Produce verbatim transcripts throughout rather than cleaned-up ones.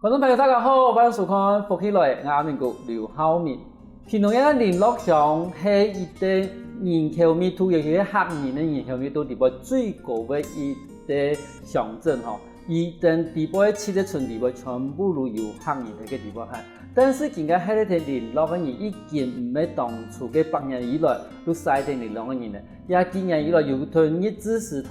觀眾朋友，大家好，歡迎收看《福氣來》，𠊎阿明哥劉浩明。屏東个麟洛鄉係一個人口密度，尤其係客人个人口密度裡背最高个一個鄉鎮吼。佢等裡背七個村裡背全部都有客人在該地方喊。但是今个歇在該麟洛个人已經毋係當初个百年以來都徙在麟洛个人了。也幾年以來有對日治時代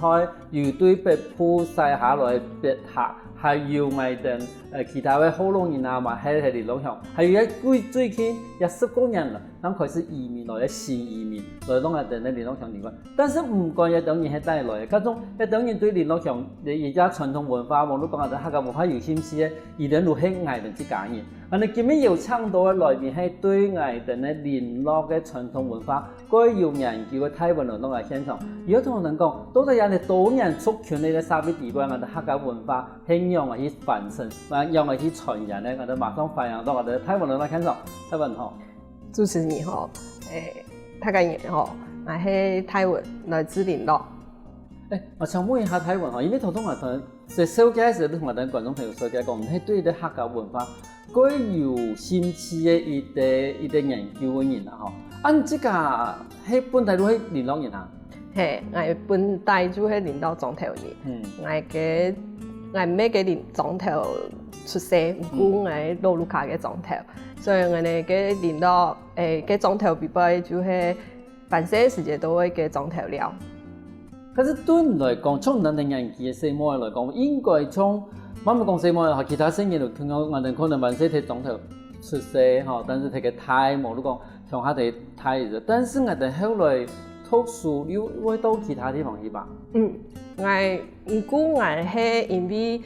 有對北部徙下來个別客，還有𠊎等，呃，其他个福佬人啊，嘛歇在麟洛鄉，還有一最，最近這十過年了，正開始移民來个新移民，來到𠊎等个麟洛鄉裡背。但是毋管這兜人係哪來个，該種這兜人對麟洛鄉个一隻傳統文化，無論講𠊎等客家文化有興趣个，佢等都係𠊎等自家人。恁呢今日有請到个來賓係對𠊎等个麟洛个傳統文化 蓋有研究个戴文龍來到現場，佢愛同𠊎等講，到底恁呢多元族群个社會裡背，𠊎等客家文化係仰仔去傳承，仰仔去傳承呢？𠊎等馬上歡迎到𠊎等戴文龍來到現場。戴文好。主持人好，誒，大家好，𠊎係戴文，來自麟洛。誒，𠊎請問一下戴文吼，因為頭先𠊎同 所以紹介个時節，你同𠊎等觀眾朋友紹介講，你係對這客家文化蓋有興趣个一個，一個研究个人啊吼。啊，你自家係本底就係麟洛人啊？係，𠊎本底就係麟洛庄頭人。嗯。𠊎个，𠊎乜个麟庄頭出世，毋過𠊎老屋下个庄頭，所以𠊎个麟洛，誒，个庄頭裡背就係 還細个時節都會个庄頭尞。可是對你來講，像你等年紀个細妹來講，應該像，毋好講細妹吼，其他細人都共樣，𠊎等可能還細在庄頭出世吼，但是在該大，無就講鄉下个大个。但是𠊎等後來讀書又會到其他地方去吧？嗯，𠊎，毋過𠊎係因為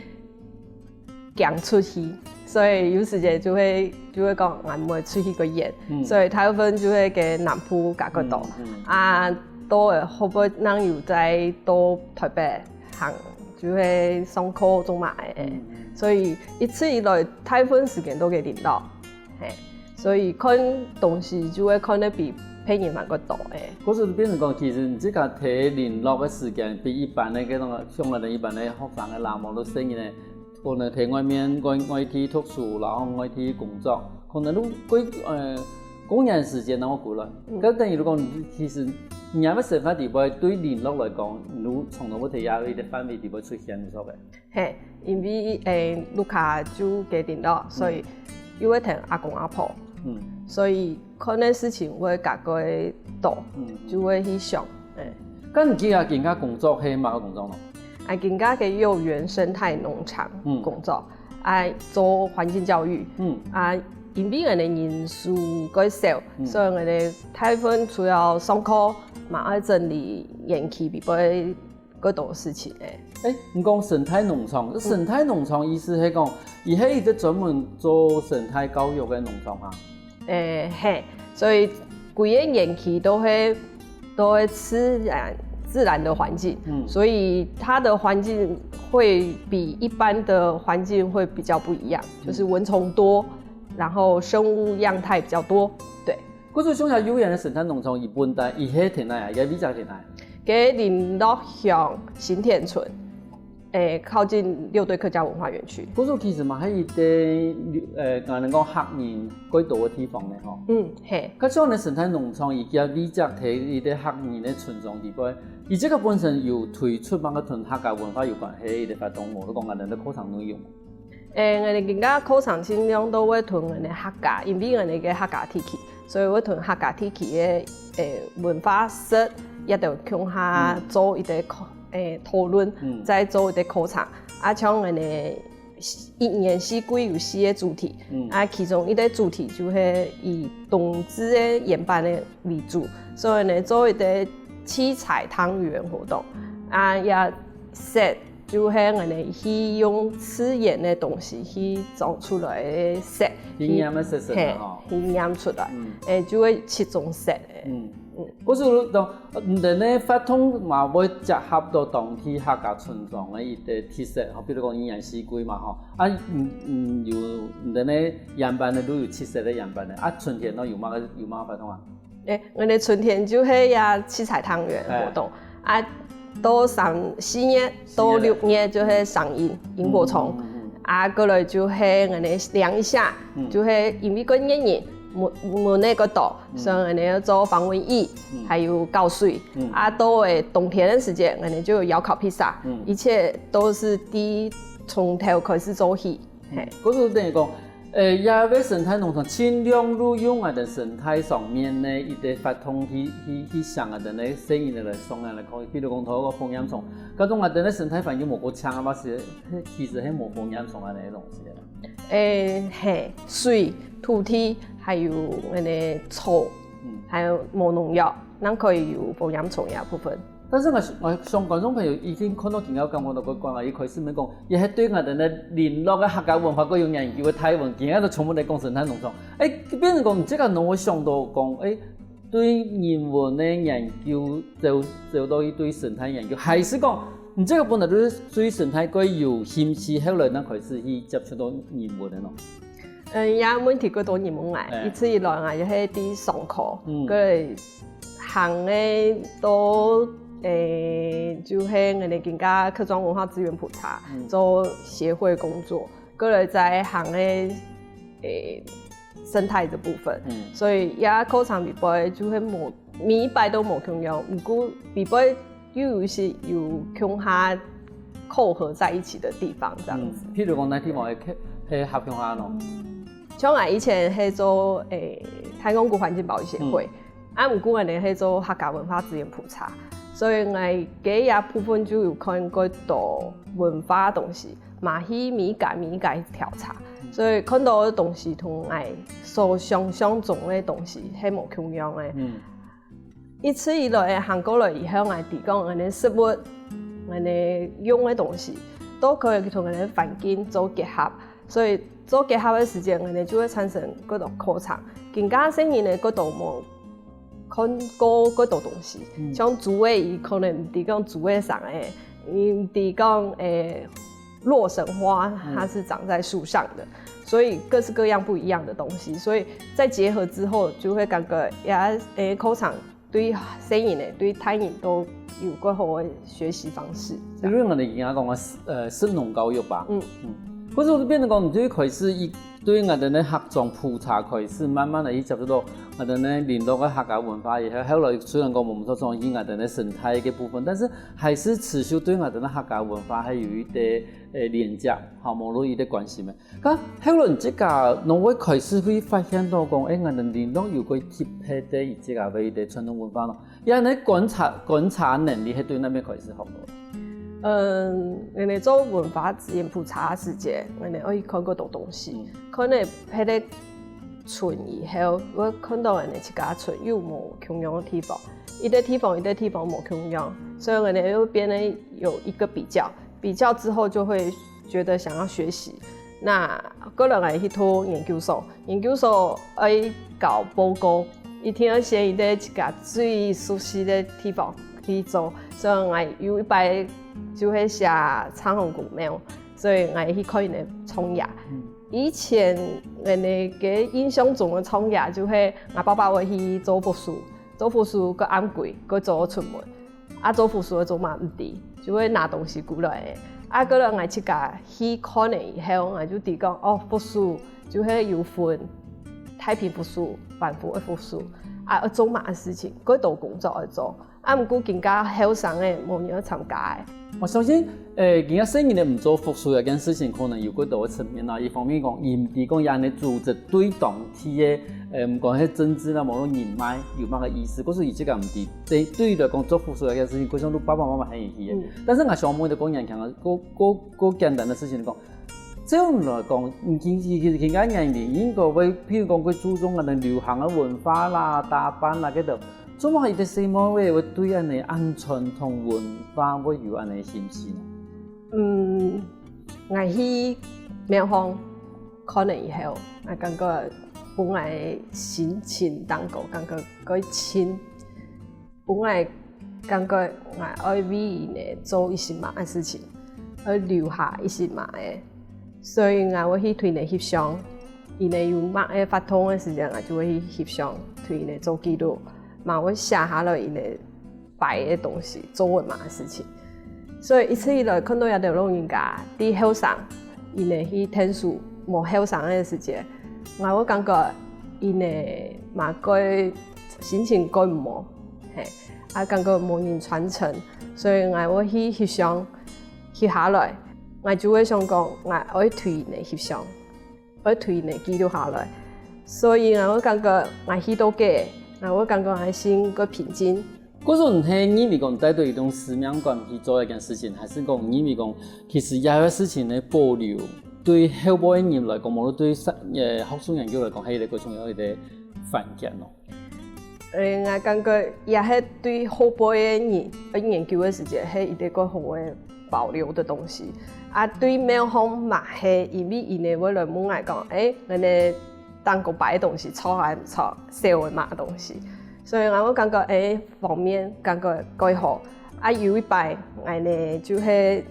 驚出去，所以有時節就會，就會講𠊎毋會出去較遠，嗯。所以大部分就會在南部較較多。嗯，嗯。啊，到了後背正有再到台北行，就會上課做麼个。嗯，嗯。所以一直以來大部分時間都在麟洛，嘿，所以看東西就會看得比別人還較多，嘿。故所變成講，其實你自家在麟洛个時間比一般个，該種，像𠊎等一般个學生个啦，無就細人个 可能在外面，外，外地讀書，然後外地工作，可能都過，呃，過年時間正會歸來。嗯。該等於就講，其實你个生活裡背對麟洛來講，你從來無在這一個範圍裡背出現，無錯个。嘿，因為，誒，屋下就在麟洛，所以嗯。又會跈阿公阿婆，嗯。所以看个事情會較較多，嗯。就會去想，誒。該你今下，今下工作係麼个工作呢？ 啊，今下个幼園生態農場嗯。工作，啊，做環境教育。嗯。啊，因為𠊎等人數較少，嗯。所以𠊎等大部分除了上課，嘛愛整理園區裡背較多事情个。誒，你講生態農場，嗯。生態農場意思係講，佢係一個專門做生態教育个農場哈？ 誒，嘿，所以歸個園區都係，都係自然，自然的環境，嗯。所以它的環境會比一般的環境會比較不一樣，嗯。就是蚊蟲多，然後生物樣態比較多，對。故所像這幼園个生態農場，佢本底佢係在哪啊？佢个位置在哪？在麟洛鄉新田村。 誒，靠近六堆客家文化園區。故所其實嘛，係一個，呃，𠊎等講客人較多个地方呢，吼。嗯，嘿。該像你生態農場，佢个位置在一個客人个村莊裡背，佢這個本身有推出麼个同客家文化有關係个活動無？就講𠊎等个課程內容。誒，𠊎等今个課程盡量都會同𠊎等客家，因為𠊎等个客家地區，所以會同客家地區个，誒，文化食，也都共下嗯。做一個課 誒，討論，嗯。再做一個課程。啊，像恁呢，一年四季有四個主題，嗯。啊，其中一個主題就係以冬至个圓粄个為主，所以呢，做一個七彩湯圓活動。啊，也食就係恁呢，去用自然个東西去做出來个食，去醃个食食啊，嘿，吼。去醃出來，嗯。誒，就係七種食个。嗯。 嗯。故所講，你等个活動嘛會結合到當地客家村莊个一個特色，吼，比如講一年四季嘛，吼。啊，嗯，嗯，有你等个圓粄呢，都有七色个圓粄呢。啊，春天呢，有麼个，有麼个活動啊？誒，𠊎等春天就係這七彩湯圓活動。哎。啊，到三、四月，到六月就係賞螢，螢火蟲。嗯，嗯，嗯，嗯。啊，過來就係恁呢量一下，嗯。就係因為過熱人，門，門个角度，嗯。所以恁呢做防蚊液，嗯。還有膠水，嗯。啊，到个冬天个時節，恁呢就有窯烤披薩，嗯。一切都是對從頭開始做起。 嘿。故所等於講，呃，這个生態農場盡量利用𠊎等生態上面个一个活動去，去，去想𠊎等个生意个來上來來看，比如講，透過風險蟲，假使𠊎等个生態環境無夠強啊，嘛係，其實係無風險蟲恁呢个東西个。誒，嘿，水、土地，還有恁呢草，嗯。還有無農藥，正可以有風險蟲个部分。 但是𠊎想，𠊎想觀眾朋友一定看到今晡日感覺到怪怪啊，一開始面講，也係對𠊎等个鄰落个客家文化較有研究个大文，今晡日都全部來講生態農場。誒，變成講，你這个攏會想到講，誒，對人文个研究走，走到去對生態研究，還係講，你這个本來就是對生態較有興趣，後來正開始去接觸到人文个咯？ 嗯，這問題較多人問𠊎，哎。一直以來𠊎就係在上課，嗯。過行个到，誒，就係𠊎等今个客庄文化資源普查，嗯。做協會工作，過來再行个，誒，生態个部分。嗯。所以這課程裡背就係無，每一擺都無共樣，毋過裡背 又有一些有共下扣合在一起的地方，這樣子。嗯，譬如講，哪地方會，會合共下咯？像𠊎以前係做，誒，太空谷環境保育協會，嗯。啊，毋過𠊎等係做客家文化資源普查，所以𠊎該一部分就有看過多文化个東西，嘛去每一家每一家調查，所以看到个東西同𠊎所想像中个東西係無共樣个。嗯。 一直以來行過來以後，𠊎知講𠊎等食物，𠊎等用个東西，都可以同𠊎等環境做結合。所以做結合个時節，𠊎等就會產生較多課程。今个細人仔較多無看過較多東西，嗯。像豬仔，佢可能毋知講豬仔生个，毋知講，誒，洛神花，嗯。它是長在樹上的，所以各式各樣不一樣的東西。所以在結合之後，就會感覺，呀，誒，課程 對細人仔，對大人都有較好个學習方式。因為𠊎等今下講个，呃，食農教育吧。嗯。嗯。或者變成講，你對開始一，對𠊎等个客庄普查開始，慢慢个去接觸到𠊎等个鄰落个客家文化，以後後來雖然講無錯，從𠊎等个生態个部分，但是還是持續對𠊎等个客家文化還有一个，呃，連接，吼，無論一个關心个。 該後來你自家攏會開始會發現到講，誒，𠊎等鄰落有个特別个一个个傳統文化咯。這樣个觀察，觀察能力係對哪片開始學到？嗯，𠊎等做文化資源普查个時節，𠊎等愛去看較多東西，嗯。看了別个村以後，會看到𠊎等自家村有無共樣个地方，一个地方一个地方無共樣，所以𠊎等又變得有一个比較，比較之後就會覺得想要學習。 那過來𠊎去讀研究所，研究所愛交報告，一定愛選一个自家最熟悉个地方去做。所以𠊎有一擺就係寫長鱘古廟，所以𠊎去看𠊎个創業。嗯。以前𠊎个印象中个創業就係𠊎爸爸會去做佛事，做佛事過暗歸，過早出門。 啊，做佛事个做嘛毋知，就會拿東西過來个。啊，過來𠊎自家去看了以後，𠊎就知講，哦，佛事就係有分太平佛事、板佛个佛事，啊，愛做麼个事情，幾多工作愛做。啊，毋過今个後生个，無人愛參加个。𠊎相信，誒，今个細人仔毋做佛事這件事情，可能有幾多个層面啦。一方面講，佢毋知講，佢恁呢組織對當地个，誒，毋管係政治啦，無論人脈，有麼个意思，可是佢自家毋知。 對，對於來講，做佛事這件事情，就像你爸爸媽媽喊你去个。嗯。但是𠊎想問一个較簡單个，較，較，較簡單个事情來講，照你來講，你今，你，你，你个年齡應該會，譬如講，會注重𠊎等流行个文化啦、打扮啦，該種。做麼个一个細妹會，會對恁呢恁傳統文化會有恁呢興趣呢？嗯，𠊎去廟方看了以後，𠊎感覺分𠊎心情當中，感覺較輕。 分𠊎感覺𠊎愛為佢呢做一息麼个事情，愛留下一息麼个。所以𠊎會去對佢呢翕相，佢呢有麼个活動个時間，𠊎就會去翕相，對佢呢做記錄，嘛會寫下來佢呢擺个東西，做个麼个事情。所以一直以來看到這兜老人家，對後生佢等去𢯭手無後生个時節，𠊎會感覺佢等嘛會心情會毋好，嘿，啊感覺無人傳承，所以𠊎會去翕相，翕下來，𠊎就會想講，𠊎愛對佢等翕相，愛對佢等記錄下來。所以𠊎會感覺𠊎去到該，𠊎會感覺𠊎心會平靜。 故所你係認為講帶著一種使命感去做一件事情，還係講你認為講其實這個事情个保留對後輩个人來講，無論對學呃學術研究來講，係一個最重要一個環節咯。呃，𠊎感覺也係對後輩个人，呃，研究个時節，係一個好个保留个東西。啊，對廟方嘛係，因為佢等會來問𠊎講，誒，恁呢頂高擺个東西著還毋著，少个麼个東西。 所以𠊎會感覺，誒，方面感覺蓋好。啊，有一擺，𠊎呢就係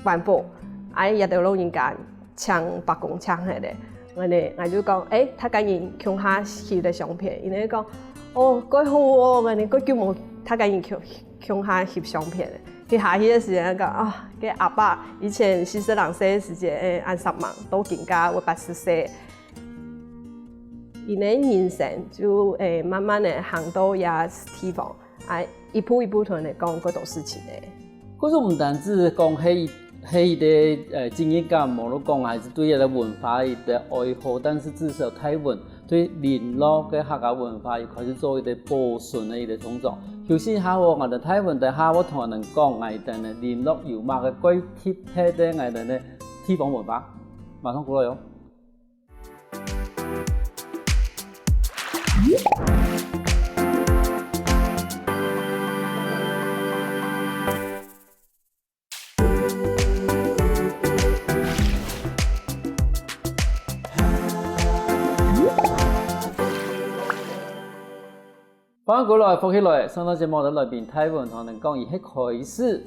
玩火，啊，這兜老人家請伯公請忒咧，𠊎呢，𠊎就講，誒，大家人共下翕个相片，佢呢講，哦，蓋好哦，𠊎呢蓋久無大家人共共下翕相片咧。翕下去个時間講，啊，該阿伯以前四十零歲个時節，誒，恁煞猛，到今下會八十歲。 佢个人生就，誒，慢慢个行到這地方，啊，一步一步同佢講過多事情个。故所毋單止講係係一個，呃，責任感，無論講還係對這個文化一個愛好，但是至少大文對麟洛个客家文化又開始做一個保存个一個動作。休息一下哦，𠊎等大文等下會同𠊎等講，𠊎等个麟洛有麼个蓋特別个𠊎等个地方文化，馬上過來哦。 歡迎過來，福氣來！上到節目个來賓大文同𠊎等講，佢係開始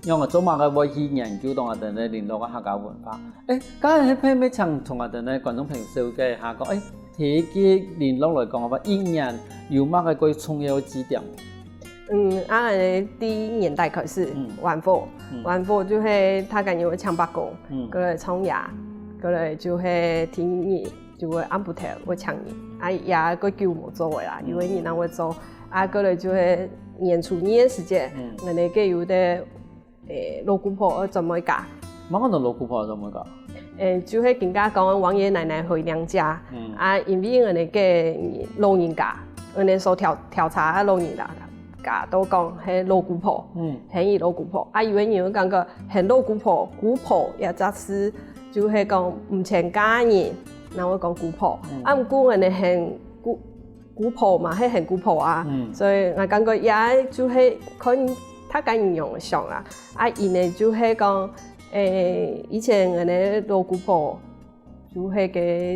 仰仔做麼个會去研究到𠊎等个麟洛个客家文化。誒，剛才係毋係請同𠊎等个觀眾朋友紹介一下，講，誒，對於麟洛來講个話，一年有麼个最重要个祭典？嗯，啊，第一年代開始，嗯。玩火，嗯。玩火就係大家人會請伯公，嗯。過來唱歌，過來就係第二日 就會暗晡頭會請人，啊，也蓋久無做个啦，嗯。因為人也會做，啊，過來就係年初二个時節，嗯。𠊎等該有个，誒，老姑婆愛轉妹家。麼个安到老姑婆愛轉妹家？誒，就係今下講王爺奶奶回娘家，嗯。啊，因為𠊎等个老人家，𠊎等所調調查个老人家，家都講係老姑婆，嗯。喊佢老姑婆。啊，有个人會感覺喊老姑婆，姑婆這隻字就係講毋曾嫁人， 然後講姑婆。嗯。啊，毋過𠊎等喊姑姑婆嘛，係喊姑婆啊。嗯。所以𠊎感覺也就係看大家人仰仔想啊。啊，佢呢就係講，誒，以前𠊎等老姑婆就係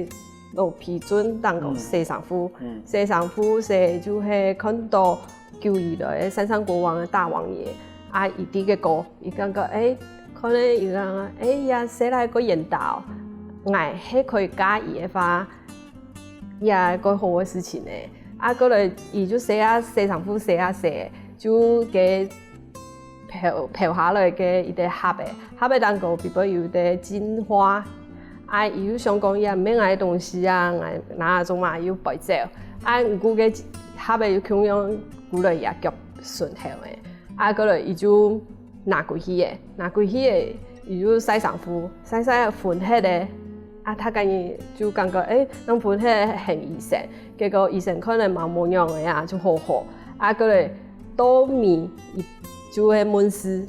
个老皮船當中洗衫褲，嗯。洗衫褲洗就係看到久以來个三山國王个大王爺，啊，佢在該過，佢感覺，誒，看了佢講，誒，這洗來个緣投，𠊎係可以嫁佢个話， 也蓋好个事情呢。啊，過來佢就洗啊洗衫褲，洗啊洗，就該漂漂下來个一個盒仔，盒仔當中必須有一個金花。啊，佢又想講，也毋係𠊎个東西啊，𠊎拿來做麼个又飛走。啊，毋過該盒仔又共樣，過來佢腳順後个。啊，過來佢就 拿歸去仔，拿歸去仔，佢就洗衫褲，洗洗分忒咧。啊，大家人就感覺，誒，仰分忒喊醫生，結果醫生看了嘛無仰仔啊，就好好。啊，過來到尾，佢就會問事，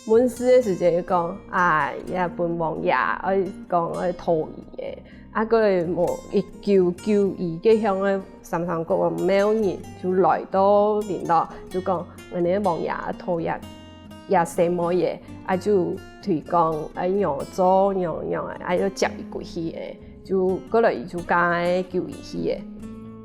問事个時節就講，哎，也分王爺，愛講愛討佢个。啊，過來無，一九九一該向个三山國王廟人就來到麟洛，就講，𠊎等个王爺討佢 也細妹仔，啊就推廣，啊仰做仰仰仔，啊又接佢歸去仔，就過來佢就嫁个九一去仔。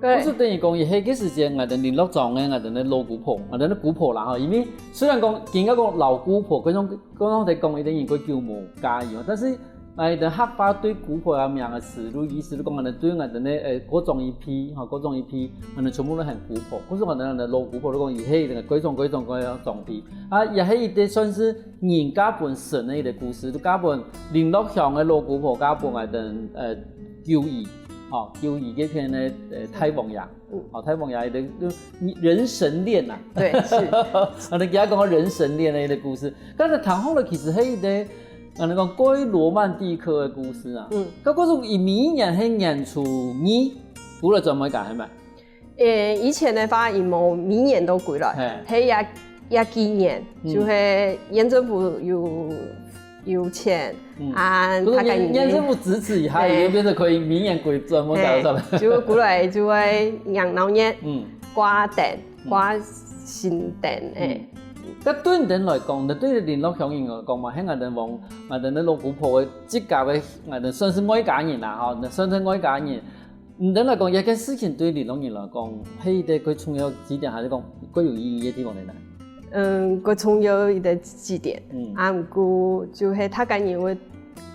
過來，故所等於講，佢係該時節，𠊎等麟洛莊个，𠊎等个老姑婆，𠊎等个姑婆啦吼，因為雖然講，今下講老姑婆，各種各種在講，一定人過久無嫁人，但是 𠊎等客話對姑婆个名个詞，就意思就講𠊎等對𠊎等个，呃，各種一批，吼，各種一批，𠊎等全部都喊姑婆。故所𠊎等个老姑婆就講，佢係該个各種各種各樣種批。啊，也係一個算是人嫁分神个一個故事，就嫁分麟洛鄉个老姑婆，嫁分𠊎等，呃，九如，吼，九如該片个，呃，大王爺。 嗯。哦，大王爺个，就人神戀啊。對，是。啊，你給他講人神戀个一個故事，但是談好了其實係一個，啊，你講過羅曼蒂克个故事啊。嗯。該故事佢每一年係年初二，歸來轉梅家係無？呃，以前个話，佢無每年都歸來，嘿。係也，也幾年，嗯。就係縣政府有 有錢，嗯。啊，不是，大概縣，縣政府支持一下，嘿。佢就變成可以每年歸轉梅家，嘿，係無？就歸來就會鬧熱，嗯。掛燈，嗯。掛新燈，嘿。嗯。該對你等來講，你對麟洛鄉人來講嘛，係𠊎等往，𠊎等个老姑婆个自家个，𠊎等算是外家人啦，吼，算是外家人。 你等來講，這個事情對麟洛人來講，係一個最重要个支點，還是講最有意義个地方在哪？嗯，最重要一個支點。嗯。啊，毋過就係大家人會，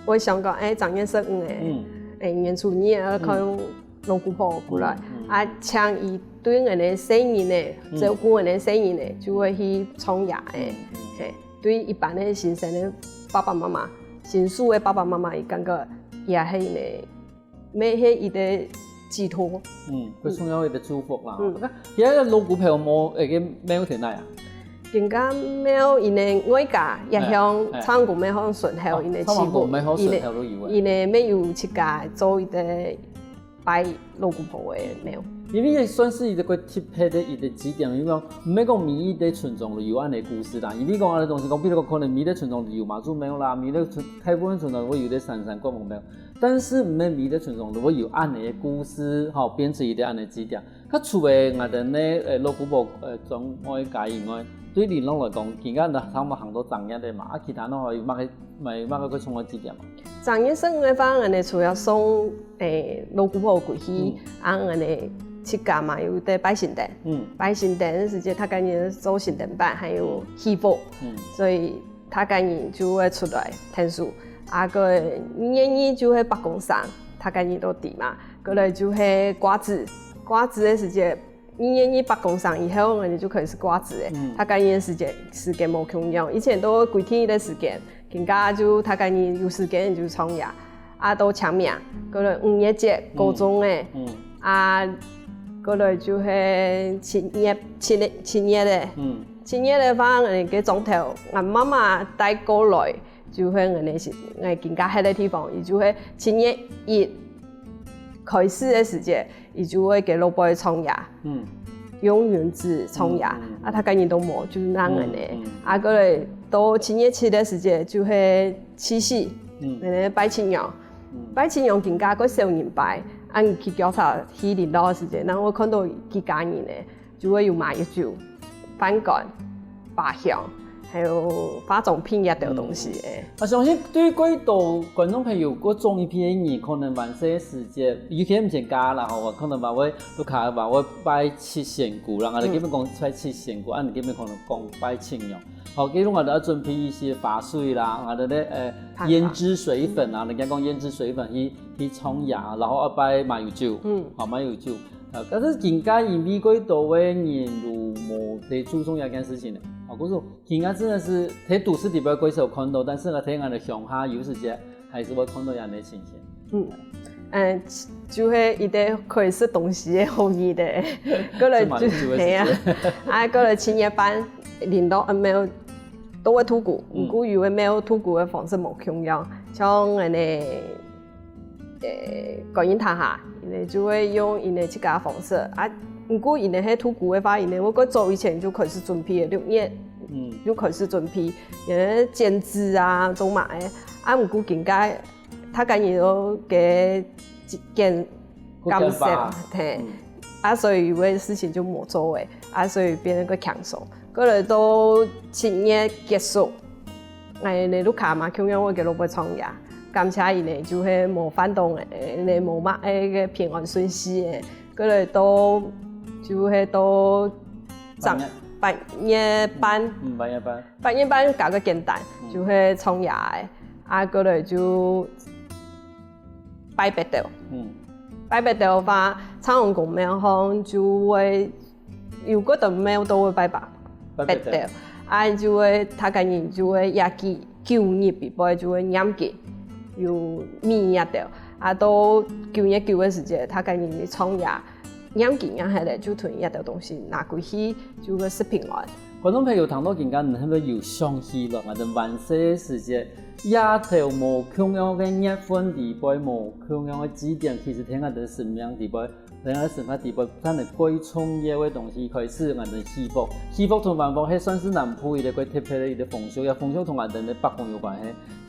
會想講，哎，正月十五个，嗯。哎，年初二啊，嗯。看老姑婆歸來，嗯，嗯。啊，請佢對𠊎等个細人仔，嗯。照顧𠊎等个細人仔，就會去創業个。嗯，嗯。嘿，對一般个新生个爸爸媽媽，新手个爸爸媽媽，佢感覺也係呢。 乜係一個寄託。嗯，最重要一個祝福啦。嗯。該，該個老姑婆無，該個廟在哪啊？今个廟因為外家也像，哎，哎。唱歌廟好順後，因為唱歌廟好順後都有啊。因為，因為乜有自家做一個拜老姑婆个廟。因為也算是一個特別个一個支點，因為毋係講每一個村莊都有恁樣个故事啦。因為講恁樣个東西，講，比如講，可能每個村莊都有媽祖廟啦，每個村，大部分村莊會有个三山國王廟。 但是毋係每個村莊都會有恁樣个故事，吼，變成一個恁樣个支點。該除了𠊎等个，呃，老姑婆，呃，轉梅家以外，對麟洛來講，今个人差毋多行到正月个嘛，啊，其他呢，還有麼个，還有麼个較重要个支點嘛？正月十五个話，𠊎等除了送，誒，老姑婆歸去，嗯。啊，𠊎等自家嘛有在拜神燈。嗯。拜神燈个時節，大家人做神燈粄，還有，嗯，祈福。嗯。所以 大家人就會出來𢯭手。啊，該二月二就係伯公生，大家人都知嘛。過來就係掛紙，掛紙个時節，二月二伯公生以後，𠊎等就開始掛紙了。嗯。大家人个時間，時間無共樣，以前都規定个時間，今个就大家人有時間就創業，啊，都簽名。過來五月節，高中个，嗯。啊，過來就係七月，七月，七月个。嗯。 七月个話，𠊎等个庄頭，𠊎媽媽帶過來，就係𠊎等係，𠊎今个歇个地方，佢就係七月一開始个時節，佢就會該落背創業，嗯。用銀紙創業，嗯，嗯，嗯。啊，大家人都無，就恁樣呢。嗯，嗯。啊，過來到七月七个時節，就係七夕，嗯。𠊎等拜七娘。嗯。拜七娘今个較少人拜，啊，你去調查去麟洛个時節，然後看到幾家人呢， 就會有麻油酒、飯稈、芭香，還有化妝品這兜東西，嗯。誒。啊，相信對蓋多觀眾朋友，較中意个人，可能還細个時節，尤其毋係嫁啦吼，可能還會，屋下還會拜七仙姑啦，𠊎等這片講拜七仙姑，啊，你這片可能講拜七娘。好，這下𠊎等愛準備一些花水啦，𠊎等个，呃，胭脂水粉啊，人家講胭脂水粉去，去沖牙，然後愛拜麻油酒，嗯。好，麻油酒。 呃，但是今个因為蓋多个人都無在注重這件事情了。哦，故所今个真的是在都市裡背蓋少看到，但是呢，在𠊎等鄉下有時節還是會看到這樣个情形。嗯，呃，就係一個可以食東西个好日子，過來就，係啊，啊，過來七月半，麟洛个廟都會渡牯，嗯。毋過有个廟渡牯个方式無共樣，像恁呢 誒，觀音塔下，佢等就會用佢等自家个方式。啊，毋過佢等係渡牯个話，佢等會較早以前就開始準備了，六月，嗯。就開始準備，有个剪紙啊，做麼个。啊，毋過今个大家人都个減，減少，嘿。嗯。啊，所以有个事情就無做了，啊，所以變得較輕鬆。 過來到七月結束，𠊎等屋下嘛共樣會該落背創業，感謝佢等就係無煩惱个，誒，無麼个个平安順序个。過來到，就係到正，八月，八月半，嗯，八月半。八月半較个簡單，嗯。就係創業个。啊，過來就拜北斗。嗯。拜北斗个話，長安宮廟項就會有幾多廟都會拜拜。拜北斗。北斗。啊，就會，大家人就會夜間九日必備就會念經，有米這兜。啊，到九月九个時節，大家人就創業，念經啊，係咧，就同這兜東西拿歸去，就會食平安。觀眾朋友聽到今下，你係毋係有想起來，𠊎兜還細个時節，夜頭無共樣个月份裡背，無共樣个祭典，其實在𠊎兜生命裡背，在𠊎兜生活裡背，真个最重要个東西，開始𠊎兜祈福。祈福同還福係算係南部一個最特別个一個風俗，這風俗同𠊎兜个伯公有關係。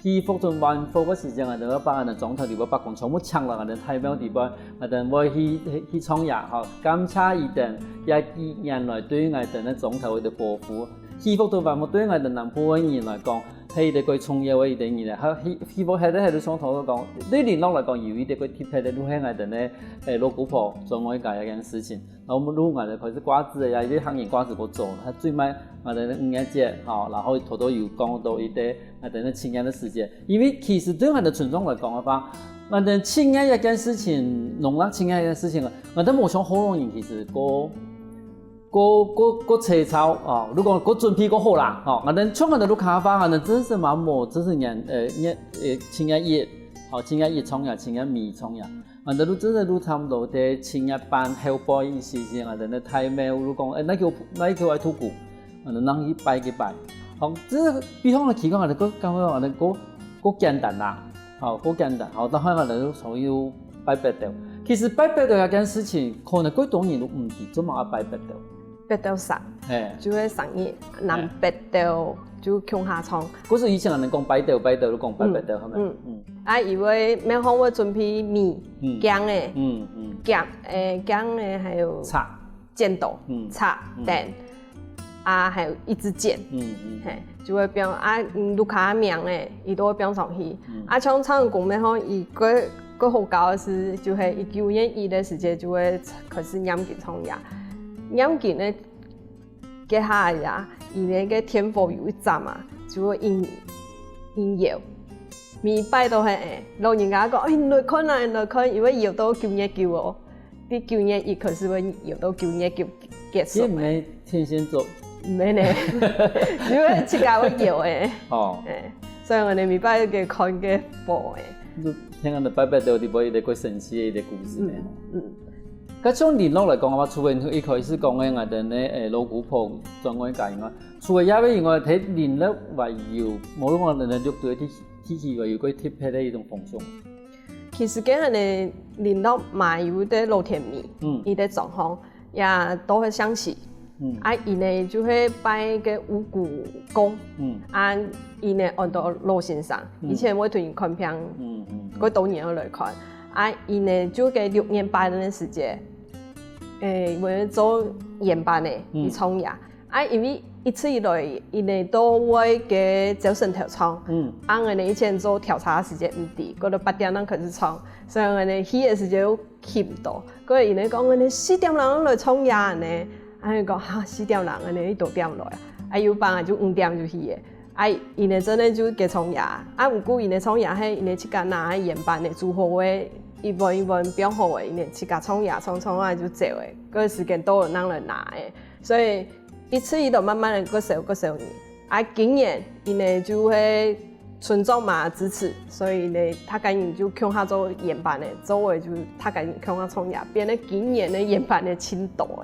祈福同還福个時節，𠊎兜會把𠊎兜莊頭裡背伯公全部請來𠊎兜大廟裡背，𠊎兜會去，去，去唱歌，吼，感謝佢兜，也佢原來對𠊎兜个莊頭个保護。祈福同還福對𠊎兜南部个人來講，係一個最重要个一個日仔。還有祈，祈福係，係像頭先講，對麟洛來講，有一個最特別个，就係𠊎兜个，誒，老姑婆轉外家這件事情。 然後𠊎兜開始掛紙个呀，因為客人掛紙較早，佢最尾𠊎兜五月節，吼，然後頭頭有講到一個𠊎兜个七月个時節，因為其實對𠊎兜村莊來講个話，𠊎兜七月這件事情，農曆七月這件事情，𠊎兜無像福佬人其實過，過，過，過齊燥啊，就講過準備過好啦，吼，𠊎兜像𠊎兜屋下話，𠊎兜真係嘛無，真係年，呃，年，呃，七月一，吼，七月一唱歌，七月尾唱歌。 𠊎兜就真个就差毋多在七月半後背一時節，𠊎兜个大廟就講，誒，哪個，哪個愛渡牯，𠊎兜正去拜个拜。好，這比方來提講，𠊎兜過，感覺𠊎兜過，過簡單啦，好，過簡單，好，到後來𠊎兜就所以拜北斗。其實拜北斗這件事情，可能過多人都毋知做麼个拜北斗。 北斗三，嘿。就係三日，南北斗就共下唱。故所以前人講拜斗，拜斗就講拜北斗，嗯，係無？嗯。嗯。啊，因為廟方會準備米、嗯。薑仔，嗯，嗯。薑，誒，薑仔還有茶。剪刀、嗯。茶、嗯。等，啊，還有一支箭，嗯，嗯。嘿，就會放啊，嗯，屋下名仔，佢都會放上去。嗯。啊，像長安宮廟吼，佢个，个好搞个係，就係佢九月一个時節就會開始念經唱歌。念經呢， 該下呀，佢个電火有一站啊，就會引，引搖。每擺都係誒，老人家講：「哎，你來看啊，你來看，因為搖到九月九哦。」對九月一開始會搖到九月九結束。這毋係天蠍座？毋係呢，因為自家會搖誒。哦。誒，所以𠊎兜每擺該看該火誒。就聽𠊎兜拜拜都有一個，一個過神奇个一個故事呢。嗯，嗯。 該像麟洛來講个話，除了一開始講个𠊎兜个，誒，老姑婆轉外家以外，除了這個以外，在麟洛還有，無論𠊎兜六堆个地，地區還有過特別个一種風俗。其實該下呢，麟洛嘛有一個老天廟，嗯。佢个狀況也都係相似。嗯。啊，佢呢就係拜个五穀宮，嗯。啊，佢呢安到老先生，嗯。以前會同佢看病，嗯，嗯，嗯。過多年後來看。 啊，佢呢就該六月半个時節，誒，會做圓班个，嗯。佢唱歌。啊，因為一直以來，佢呢都會該朝晨頭唱。嗯。啊，𠊎呢以前做調查个時節毋知，過到八點鐘開始唱，所以𠊎呢去个時節又去毋到。過佢呢講，𠊎呢四點鐘來唱歌呢，啊，佢講，哈，四點鐘，𠊎呢你多點來啊？啊，有班啊，就五點就去个。 啊，佢呢真个就該唱歌。啊，毋過佢呢唱歌係佢呢自家拿个圓班呢，煮好个，一碗一碗放好个，佢呢自家唱歌，唱唱啊就走个。該時間到了，人來拿个。所以，一直佢都慢慢个過少，過少年。啊，今年佢呢就係村長嘛支持，所以呢，大家人就共下做圓班个，做个就大家人共下唱歌，變成今年个圓班个盡多个。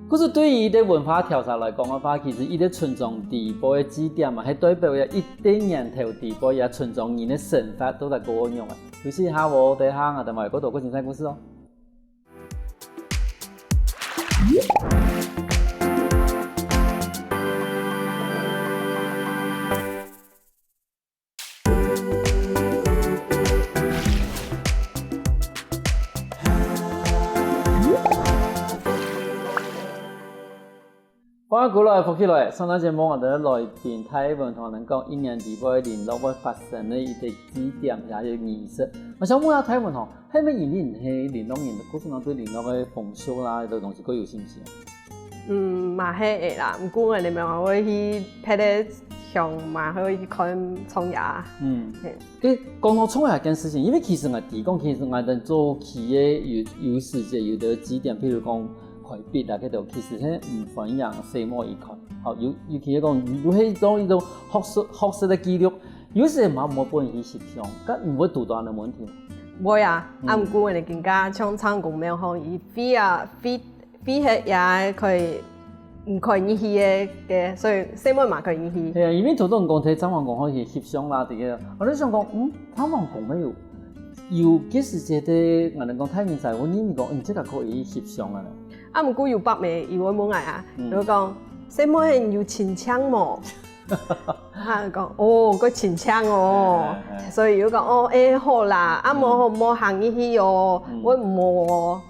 故所對於一個文化調查來講个話，其實一個村莊裡背个祭典嘛，係代表一個年頭裡背這村莊人个生活到底過仰仔。休息一下哦，等一下𠊎兜還有過多過精彩故事哦。 歡迎轉來，福氣來！上段節目𠊎兜个來賓大文同𠊎兜講，一年裡背麟洛會發生个一個祭典，也有儀式。𠊎想問下大文吼，係毋係因為你係麟洛人，故所對麟洛个風俗啦，這兜東西較有興趣啊？嗯，嘛係个啦，毋過𠊎兜嘛會去別个鄉嘛，可以去看長野。嗯，嘿。誒，講到長野這件事情，因為其實𠊎知講，其實𠊎等早期个有有時節有个景點，譬如講凱北啊，該兜其實係毋歡迎細妹去看。好，尤尤其係講，如果係做一種學術學術个記錄，有時嘛毋會分人去翕相，該毋會堵到恁樣問題。會啊，啊，毋過𠊎等更加像長公廟吼，佢飛啊飛飛忒也可以毋可以入去个，个，所以細妹嘛可以入去。係啊，因為頭先講在鄭王宮可以翕相啦，這個，𠊎就想講，嗯，鄭王宮乜有有个時節个，𠊎等講大人在，𠊎認為講，嗯，這個可以翕相啊。啊，毋過有伯姆佢會問𠊎啊，嗯，佢會講，細妹有親像無？啊，講，哦，佢親像哦，哎哎哎。所以佢講，哦，哎，好啦，啊，無嗯。無行入去哦，嗯。會無哦。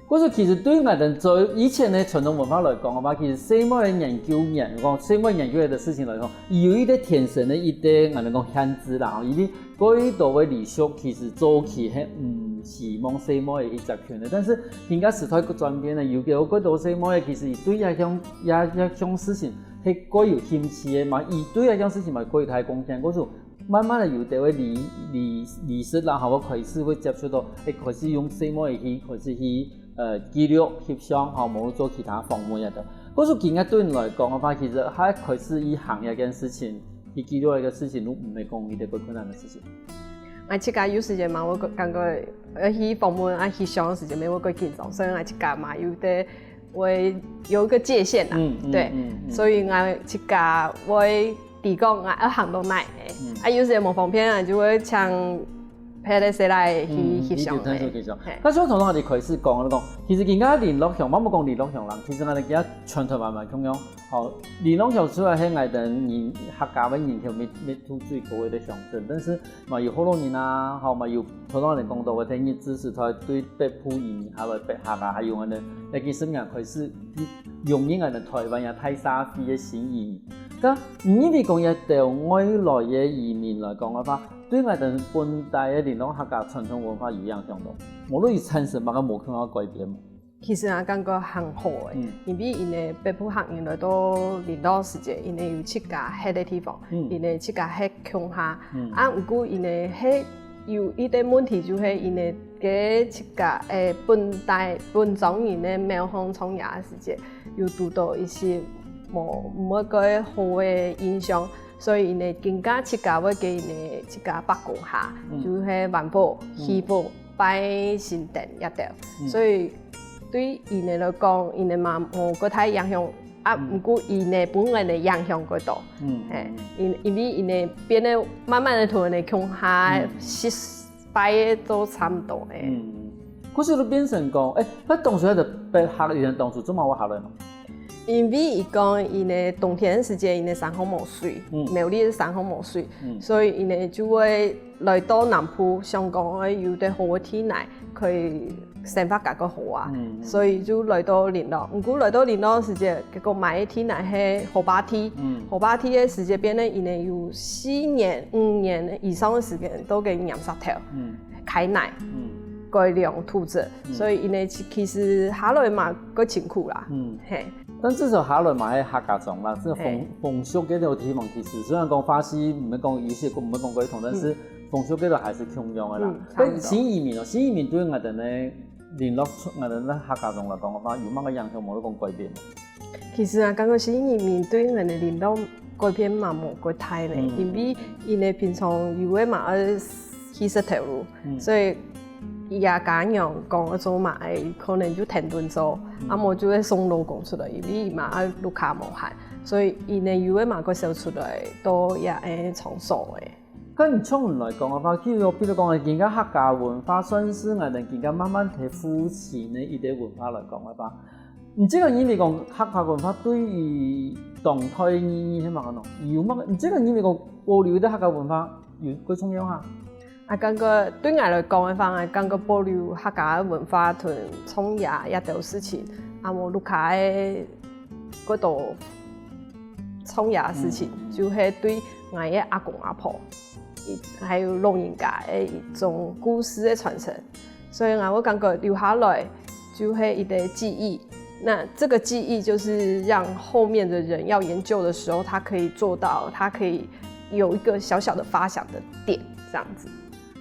故所其實對𠊎等做以前个傳統文化來講个話，其實細妹个研究，研講細妹研究个事情來講，有一個天生个一個，𠊎等講限制啦，吼，因為過多个禮俗其實早期係毋希望細妹去接近个，但是現在時代个轉變呢，有个過多細妹其實對這項這這項事情係過有興趣个嘛，佢對這項事情嘛過有大貢獻，故所 慢慢个有兜个禮禮禮式啦，吼，𠊎開始會接觸到，會開始用細妹去開始去呃記錄翕相，吼，無做其他訪問啊等。故所今日對你來講个話，其實還開始去行這件事情，去記錄一個事情，都毋係講一個過困難个事情。𠊎自家有時間嘛，𠊎感覺呃去訪問啊翕相个時間，乜會過緊張，所以𠊎自家嘛有兜會有一個界限啦，嗯嗯對，嗯嗯所以𠊎自家會 知講𠊎愛行到哪个，嗯。啊，有時無方便啊，就會請別个細倈去翕相个。嗯，去翕相，去翕相。嘿。但是𠊎頭先𠊎兜開始講，𠊎講，其實今下麟洛鄉，莫講麟洛鄉啦，其實𠊎兜今下全台灣嘛共樣。吼，麟洛鄉除了係𠊎兜人客家个人口密密度最高个鄉鎮，但是嘛有福佬人啊，吼，嘛有頭先𠊎兜講到个在日治時代對北部移民下來北客啊，還有𠊎兜在幾十年開始融入𠊎兜台灣這大社會个新移民。 該你認為講這兜外來个移民來講个話，對𠊎兜本地个麟洛客家傳統文化有影響無？無論佢產生麼个無共樣个改變無？其實𠊎感覺還好誒，嗯。因為𠊎兜北部客人來到麟洛時節，𠊎兜有自家歇个地方，嗯。𠊎兜自家歇共下。嗯。啊，毋過𠊎兜歇有一個問題，就係𠊎兜个自家誒本地本莊人个廟項唱夜時節， 有堵到一些無無蓋好个印象，所以𠊎兜更加自家會去𠊎兜自家伯公下，嗯。就係還火、嗯。起火、拜神燈這兜。嗯。所以對𠊎兜來講，𠊎兜嘛無蓋大影響，啊，嗯。毋過𠊎兜分𠊎兜影響蓋多。嗯。嘿，因因為𠊎兜變得慢慢个同𠊎兜共下，嗯。食 拜个都差毋多誒。嗯，可是就變成講，誒，該當初該兜北客佢兜當初做麼个會下來嘛？因為佢講，佢兜冬天个時節，佢兜山項無水，嗯。苗栗个山項無水，嗯。所以佢兜就會來到南部，想講，誒，有兜好个地泥可以生活較過好啊，嗯，嗯。所以就來到麟洛。毋過來到麟洛个時節，結果買个地泥係河壩地，嗯。河壩地个時節，變成佢兜有四年、五年以上个時間都在泥石頭。嗯。 開泥，嗯。改良土質，嗯。所以佢兜其其實下來嘛，較辛苦啦。嗯。嘿。但至少下來嘛，係客家庄啦，這風嘿。風俗該兜地方其實雖然講花西毋會講有些毋會講過同，但是嗯。風俗該兜還是共樣个啦。嗯，差不多。該新移民哦，新移民對𠊎兜呢麟洛，𠊎兜呢客家庄來講个話，有麼个影響無？你講改變無？ 其實啊，感覺新移民對𠊎兜麟洛改變嘛無幾大呢，嗯。因為佢兜平常有个嘛愛去食頭路，嗯。所以佢阿娘講愛做麼个，可能就跈等做，嗯。啊無就會送老公出來，因為佢嘛愛屋下無閒，所以佢兜有个嘛會走出來，到這个場所个。 該像你來講个話，譬如比如講，今个客家文化算是𠊎兜今个慢慢在復興个一個文化來講个話，你這個認為講客家文化對於當代意義係麼个呢？有麼个？你這個認為講保留个客家文化有幾重要哈？啊，感覺對𠊎來講个話，𠊎感覺保留客家个文化同唱夜這兜事情，啊無屋下个過多唱夜个事情，嗯。就係對𠊎个阿公阿婆 一還有老人家个一種故事个傳承。所以𠊎會感覺留下來就係一個記憶，那这个记忆就是让后面的人要研究的时候，他可以做到，他可以有一个小小的发想的点，这样子。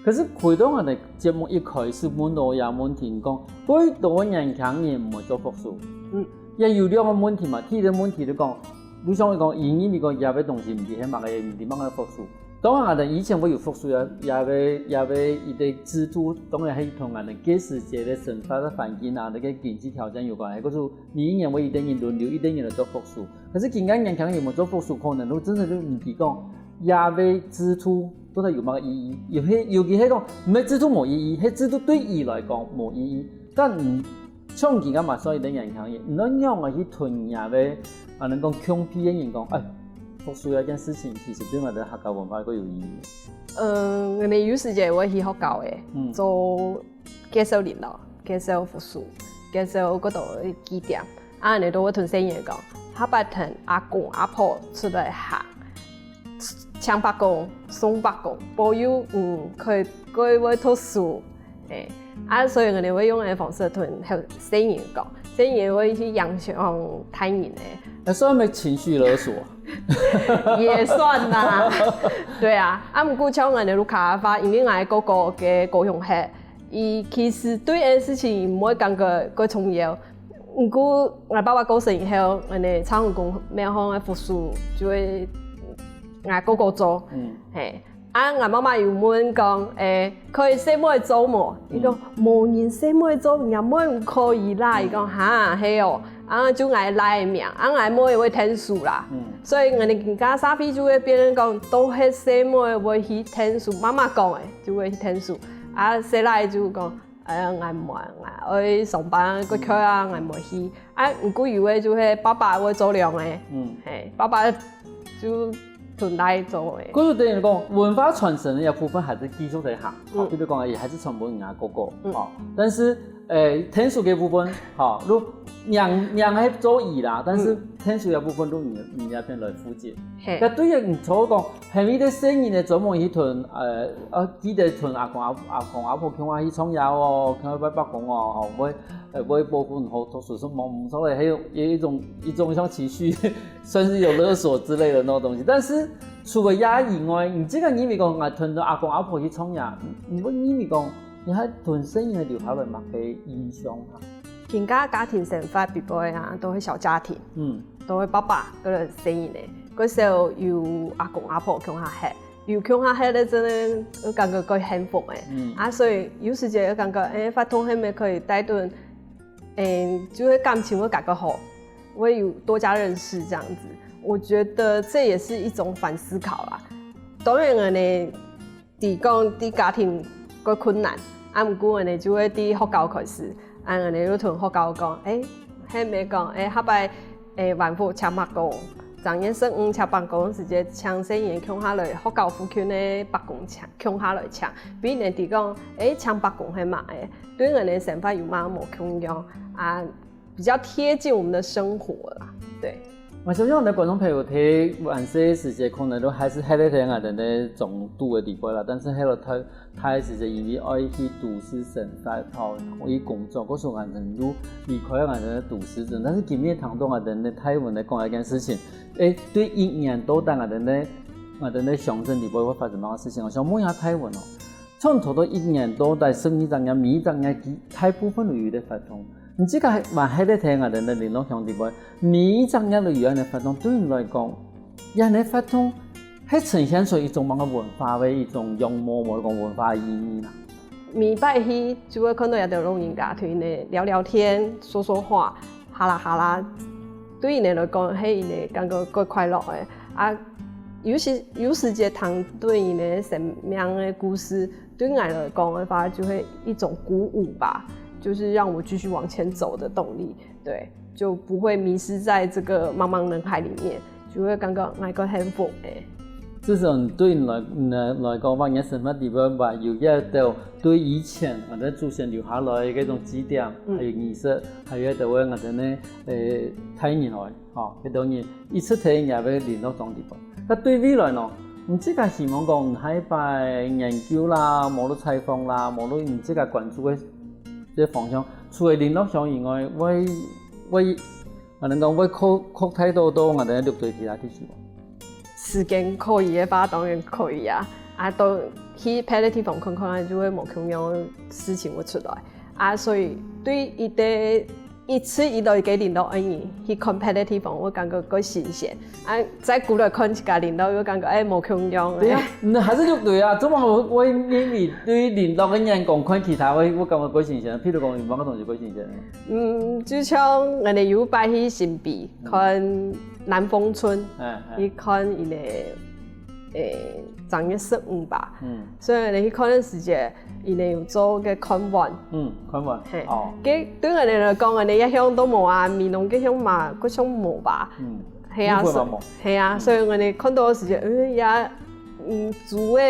可是回到我的节目一开始问到个问题，你讲，为多年轻人毋会做复苏？嗯，也有两个问题嘛。第一个问题就讲，你像你讲，因为你讲这个东西，毋知系么个，毋知么个复苏。当然，以前我有复苏呀，也为也为一个制度，当然系同俺个个时节的生活的环境啊，那个经济条件有关系。可是每一年我一代人轮流，一代人来做复苏。可是今个年轻人有没有做复苏，可能都真的就毋知讲，也为制度到底有么个意义？有些尤其系讲，毋系制度无意义，系制度对伊来讲无意义。但你像今个嘛，所以个年轻人，你要让我去吞下个，啊，能够穷逼的人讲，哎，复苏这件事情，其实对我的客家文化个有意义。嗯，我们有时节会去学校诶，嗯，做介绍人咯，介绍复苏，介绍各种地点，啊，你都会同生意讲，下班同阿公阿婆出来行，请伯公，送伯公，保佑，嗯，可以，可以会读书，哎，啊，所以我们会用个方式同生意讲，生意会去影响大人诶。那算没情绪勒索？也算啦，对啊，啊，毋过像我的屋下个话，因为我个哥哥个高雄客，伊其实对这事情毋会感觉个重要。毋过我爸爸过身以后，我的唱功没有好个复苏，就会我哥哥做，嗯，嘿。啊，我妈妈有问讲，诶，可以細妹做無？伊讲，无人細妹做，若妹毋可以啦。伊讲，哈，系哦。啊，就𠊎倈个名，啊，𠊎妹也會天使啦。所以𠊎等今个社會就會變成講，都係細妹會去天使，媽媽講个就會去天使。啊，細倈就講，哎呀，𠊎毋愛，𠊎愛上班，過去啊，𠊎毋愛去。啊，毋過有个就係爸爸會做倯个，嗯，嘿，爸爸就同倈做个。故所等於講，文化傳承个部分還係繼續在行，好，比如講，也還係傳分人家哥哥，哦，但是，誒，天使个部分，好，如娘娘還做姨啦，但是天使个部分，如你你那邊來負責。嘿，該對於你頭講，係咪在細人个專門去同，誒，啊，記得同阿公阿阿公阿婆共下去唱歌哦，共下拜伯公哦，吼，會，誒，會保護好，讀書是無毋錯个，還有有一種一種像情緒，算是有勒索之類的那種東西。但是除了這以外，你這個認為講，啊，同阿公阿婆去唱歌，你會認為講，你還同細人个留下來麼个印象啊？ 今个家庭生活比較啊，都係小家庭，嗯，都係爸爸个人細人个，較少有阿公阿婆共下歇，有共下歇个真个感覺較幸福个，嗯，啊，所以有時節感覺，誒，活動係毋係可以帶動，誒，就係感情會感覺好，會有多加認識這樣子。我覺得這也是一種反思考啦。當然了呢， 知講在家庭較困難，啊，毋過𠊎等就會在學校開始，啊，𠊎等就同學校講，誒，係毋係講，誒，下擺，誒，晚福請伯公，正月十五請伯公時節，請細人共下來學校附近个伯公請，共下來請，分佢等知講，誒，請伯公係麼个，對𠊎等生活有麼無共樣，啊， 比較貼近我們的生活啦，對。𠊎相信𠊎等觀眾朋友聽完這个時節，可能都還是還在聽𠊎等个中度个地方啦，但是還有大大个時節，因為愛去都市生活，吼，愛去工作，故所𠊎等就離開𠊎等个都市鎮。但是今日聽到𠊎等个大文來講一件事情，誒，對一年到底𠊎等个𠊎等个鄉鎮地方會發生麼个事情，𠊎想問一下大文哦。 從頭到一年到底十二隻月，每一隻月佢大部分都有一個活動。你這個還還在聽𠊎等个聯絡兄弟妹，每一隻月都有恁樣活動，對你來講，恁樣活動係呈現出一種麼个文化个一種樣貌，無講文化意義啦。每擺去就會看到一兜老人家同佢等聊聊天、說說話，哈啦哈啦，對佢等來講，係佢等感覺較快樂个。啊，有時有時節聽對佢等生命个故事， 對𠊎來講个話，就會一種鼓舞吧，就是讓我繼續往前走的動力，對，就不會迷失在這個茫茫人海裡面，就會感覺𠊎較幸福誒。至少對你來你來講，話，你个生活裡面話有一兜對以前𠊎等祖先留下來个該種祭典，還有儀式，還有一兜个𠊎等个誒大人來，吼，該兜人一直在𠊎等个聯絡當中。該對未來呢？ 你自家希望講下一擺研究啦，無論採訪啦，無論你自家關注个這方向，除了聯絡鄉以外，會會，𠊎等講會擴，擴大到，到𠊎等六堆其他地區無？時間可以个話，當然可以啊。啊，到去別个地方看看啊，就會無共樣个事情會出來。啊，所以對一个一直以來个麟洛个人去看別个地方，會感覺較新鮮。啊，再過來看自家麟洛，又感覺，哎，無共樣个。對啊，嗯，還係六堆啊，做麼个會認為對麟洛个眼光看其他，會，會感覺較新鮮？譬如講，有麼个東西較新鮮呢？嗯，就像𠊎等有擺去新埤，嗯。看南豐村，哎，哎。去看佢个，誒，正月十五吧。嗯。所以𠊎等去看个時節，佢等有做个看碗。嗯，看碗。嘿，哦。該對𠊎等來講，𠊎等一向都無啊，美濃該項嘛，該項無吧。嗯。係啊，你會嘛無？所，係啊，嗯。所以𠊎等看到个時節，嗯，也 嗯，豬个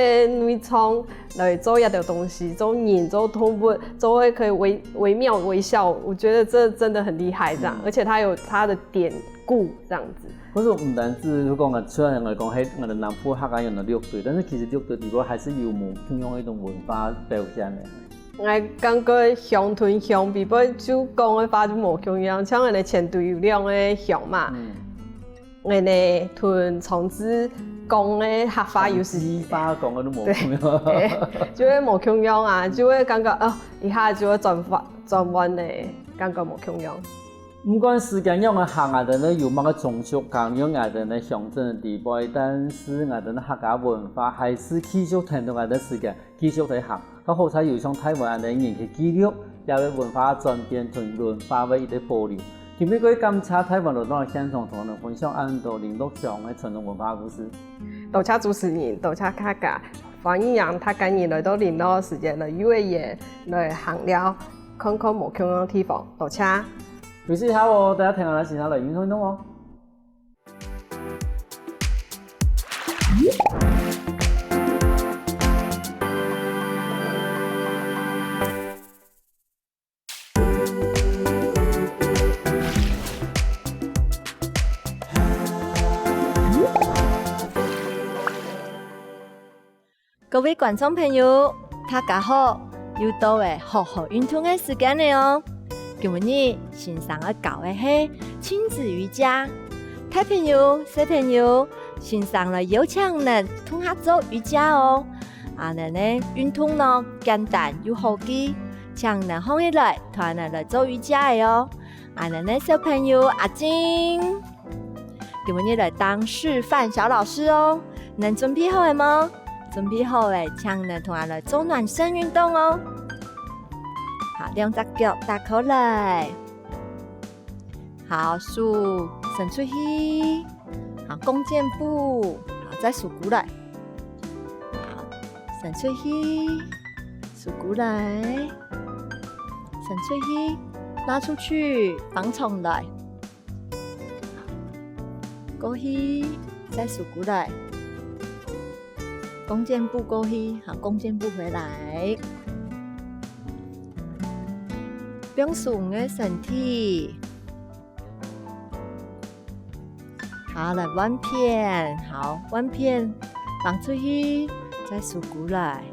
內臟來做一兜東西，做人、做動物，做个可以惟，惟妙惟肖，我覺得這真的很厲害，這樣，嗯。而且它有它的典故這樣子。可是毋單止，就講啊，雖然來講，嘿，𠊎等南部客家人有六堆，但是其實六堆底背還是有無共樣一種文化表現个。𠊎感覺鄉同鄉比背就講个話就無共樣，像𠊎等前堆有兩个鄉嘛，嗯。 𠊎等同長治講个客話有時，長治話講个都無共樣。對，就會無共樣啊，就會感覺，哦，一下就會轉彎，轉彎个感覺無共樣。毋管時間仰仔行，𠊎等呢有麼个種族，共樣𠊎等呢鄉鎮个底背，但是𠊎等个客家文化還係繼續跈等𠊎等時間，繼續在行。 較好在有像大文恁樣人去記錄這兜文化轉變同文化个一個保留。今晡日感謝大文來到現場同𠊎等分享恁多麟洛鄉个傳統文化故事。多謝主持人，多謝大家，歡迎大家人來到麟洛个時節來遊个園，來行尞，看看無共樣个地方。多謝。休息一下哦，大家聽下來先來運動運動哦。 各位觀眾朋友，大家好！又到了好好運動个時間了哦。今晡日先生愛教个係親子瑜伽。大朋友、小朋友，先生來邀請你等共下做瑜伽哦。恁樣呢，運動呢簡單又好記，請你等䟘起來，同𠊎等來做瑜伽个哦。恁樣呢，小朋友阿靜。 今晡日來當示範小老師哦，你等準備好了無？準備好了，請你等同𠊎來做暖身運動哦。好，兩隻腳打開來。好，手伸出去。好，弓箭步。好，再收過來。好，伸出去，收過來。伸出去，拉出去，放鬆來。 過去，再收過來。弓箭步過去，好，弓箭步回來。放鬆你个身體。好，來換片，好，換片，放出去，再收過來。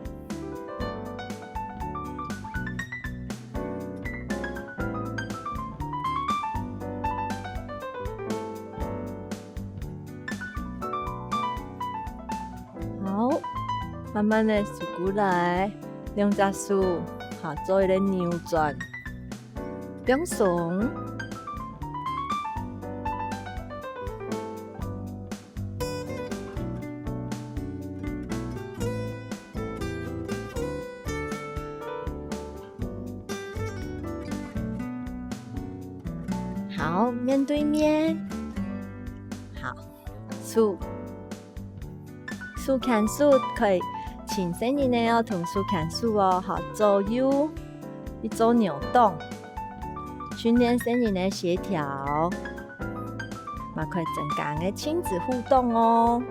好，慢慢个收過來，兩隻手，好，做一個扭轉，放鬆。 好，面對面。好，手，手牽手可以，親身个呢，愛同手牽手哦，好，左右，一做扭動，訓練身體个協調。 嘛可以增加个親子互動哦。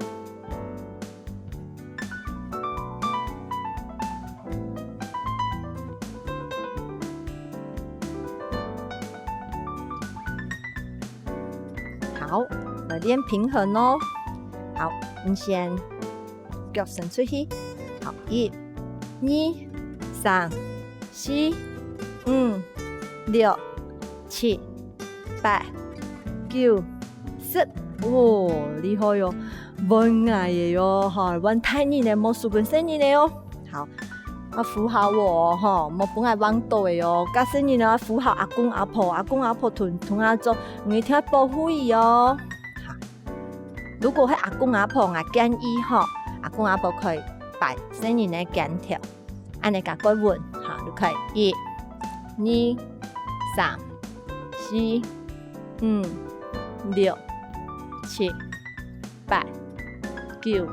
好，來練平衡哦。好，你先腳伸出去。好，一、二、三、四、五、六、七、八、九、十。哦，厲害哦！換𠊎个哦，吼，換大人个，無輸分細人个哦。好，啊，扶好哦，吼，莫分𠊎橫倒个哦。該細人啊，扶好阿公阿婆，阿公阿婆同，同𠊎做，你一定愛保護佢哦。好，如果係阿公阿婆，𠊎建議吼，阿公阿婆可以扳細人个肩頭。 恁呢共佢穩，好，你看，一、二、三、四、五、六、七、八、九、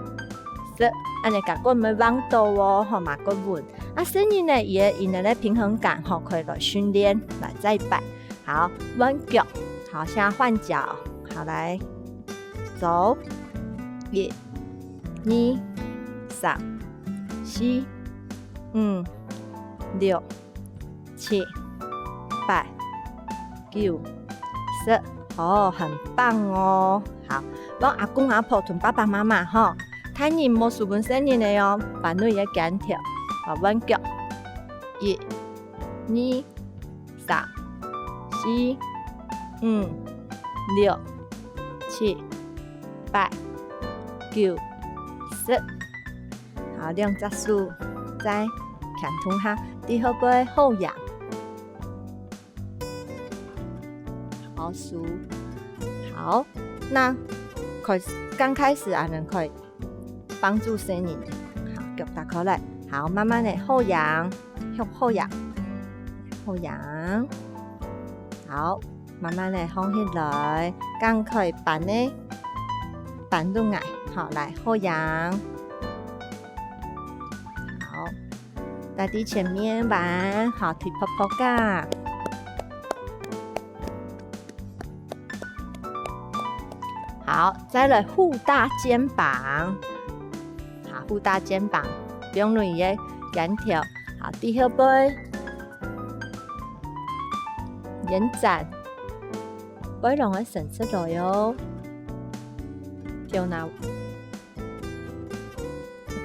十，恁呢共佢穩，莫橫倒哦，好嘛，佢穩。啊，細人呢，佢个，佢个平衡感，吼，可以來訓練，來再扳。好，換腳，好，現在換腳，好，來，走，一、二、三、四、五、六、七、八、九、十。哦，很棒哦！好，換阿公阿婆同爸爸媽媽吼，大人莫輸分細人个哦，扳穩佢个肩頭，好，換腳，一、二、三、四、五、六、七、八、九、十。好，兩隻手再牽動下，在後背好仰。好，手。好，該開始，剛開始恁呢可以幫助細人。好，腳打開來。好，慢慢个後仰，向後仰，後仰。好，慢慢个放起來，剛開始扳个，扳落來。好，來，後仰。好，在前面彎，好，腿噗噗个。 好，再來護大肩膀。好，護大肩膀，放軟个肩頭。好，在後背，延展，背囊愛伸出來哦。頭那，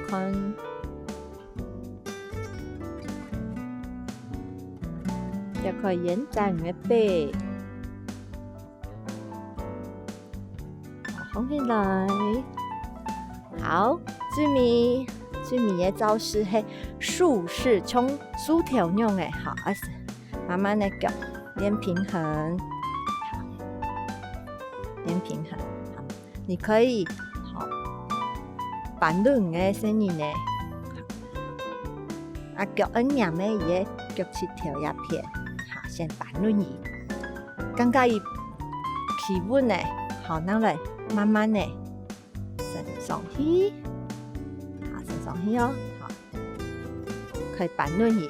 看，也可以延展你个背。 好，放起來。好，最尾，最尾个招式係樹式，像樹頭樣个，好，啊，慢慢个腳，練平衡，好，練平衡。好，你可以，好，扳穩个細人呢，啊，腳愛黏个佢个腳膝頭這片，好，先扳穩佢。 感覺佢企穩呢，好，拿來慢慢个伸上去，好，伸上去哦，好，可以扳穩佢，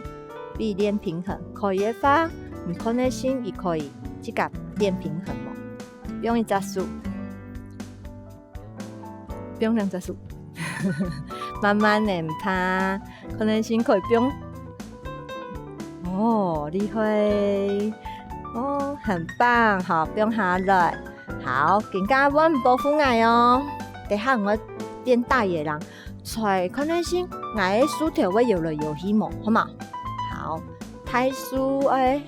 比練平衡，可以个話，你看个心，佢可以自家練平衡無？用一隻手， 放兩隻手。慢慢个，毋怕，可能辛苦放。哦，厲害！哦，很棒，好，放下來。好，今下換保護𠊎哦。等下𠊎變大野狼，在可能性，𠊎个樹頭會搖來搖去無，好嗎？好，大樹，哎，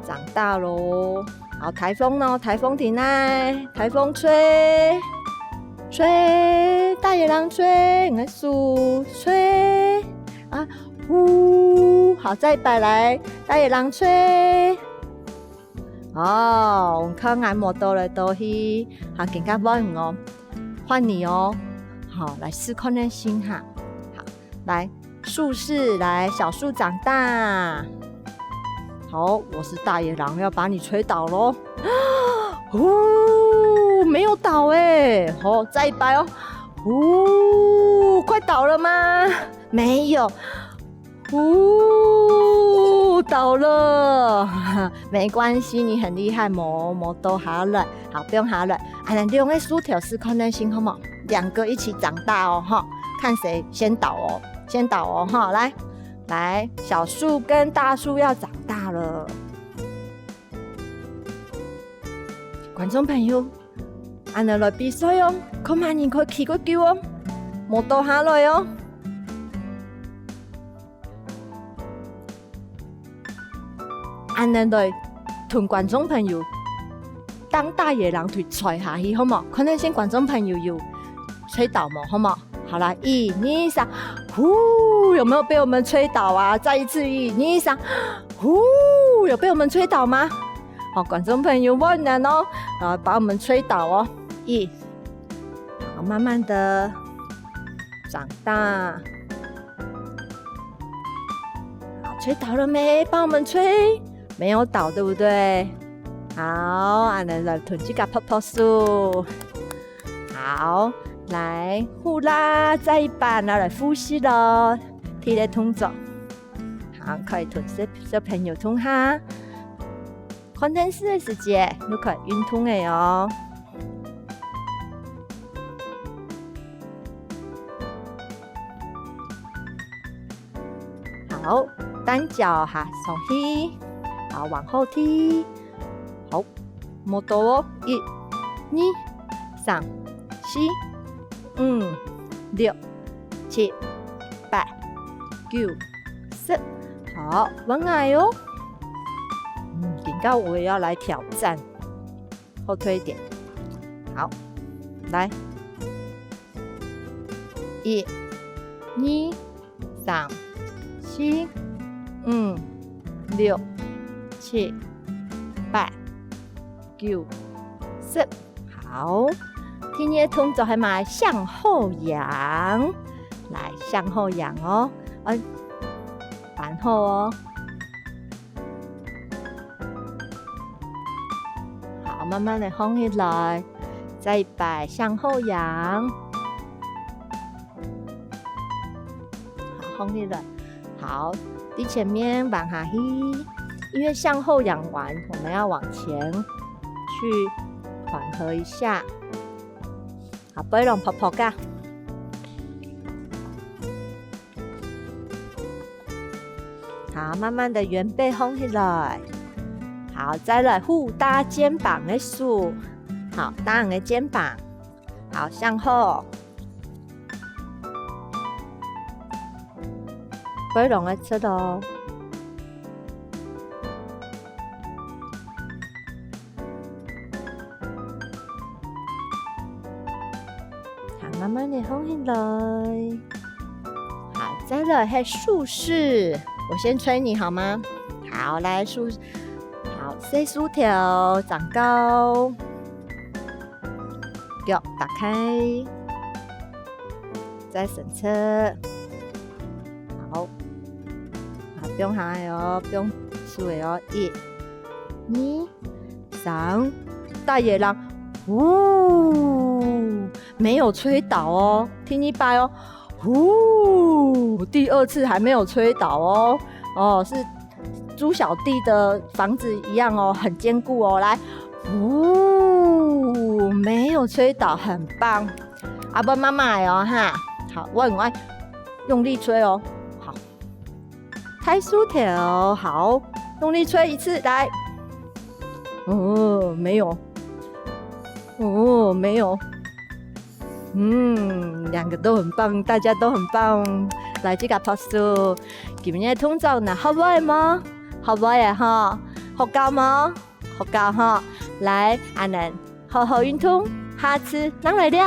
長大咯。好，颱風咯，颱風停來，颱風吹，吹，大野狼吹，你个手吹啊，呼，好，再一擺來，大野狼吹。哦，你看𠊎無倒來倒去，好，今下換你哦，換你哦，好，來試看看先哈，好，來。 樹式，來，小樹長大。好，我是大野狼，要把你吹倒咯。呼，沒有倒欸。好，再一擺哦。呼，快倒了嗎？沒有。呼，倒了。沒關係，你很厲害，無，無倒下來。好，放下來。啊，恁樣兩个樹頭試看看先好無？兩個一起長大哦，哈，看誰先倒哦。 先倒哦，哈，來，來，小樹跟大樹要長大了。觀眾朋友，恁樣來比賽哦，看麼人可以企較久哦，無倒下來哦。恁樣來同觀眾朋友當大野狼腿摔下去，好無？看看先觀眾朋友有吹倒無，好無？好啦，一、二、三，呼，有沒有被我們吹倒啊？再一次，一、二、三，呼，有被我們吹倒嗎？好，觀眾朋友，問人哦，啊，把我們吹倒哦。一，好，慢慢的長大。好，吹倒了沒？幫我們吹。沒有倒，對不對？好，恁樣來同自家拍拍手。好，來，呼啦，再一擺，拿來複習咯。第一個動作。好，可以同小，小朋友動下。看電視个時節，你可以運動个哦。 好，單腳下上去，好，往後踢。好，無到哦，一、二、三、四、五、六、七、八、九、十。好，換𠊎哦。嗯，今朝𠊎也要來挑戰，後退一點。好，來。 一、二、三、四、五、六、七、八、九、十。好，第二動作係麼个？向後仰。來，向後仰哦。哎，搬好哦。 好，慢慢的䟘起來，再一擺向後仰。好，䟘起來。好，對前面彎下去，因為向後仰彎，我們要往前去緩和一下。好，背囊薄薄个。 好，慢慢的圓背䟘起來。好，再來扶搭肩膀个手。好，搭你个肩膀。好，向後。背囊个直哦。 好，慢慢的䟘起來。好，再來係手勢，我先吹你好嗎？好，來，手，好，細手頭，長高，腳打開，再伸直。好，好，放下來哦，放手个哦，一、二、 三，大野狼，呼，沒有吹倒哦。第二擺哦，呼，第二次還沒有吹倒哦。哦，是豬小弟的房子一樣哦，很堅固哦。來，呼，沒有吹倒，很棒。啊，換媽媽个哦，哈。好，我很愛用力吹哦。好。 抬手頭，好，用力吹一次，來。哦，沒有。哦，沒有。嗯，兩個都很棒，大家都很棒。來，這個拍手。今日个動作你學會無？學會了吼？學到無？學到吼。來，恁樣，好好運動，下次正來尞。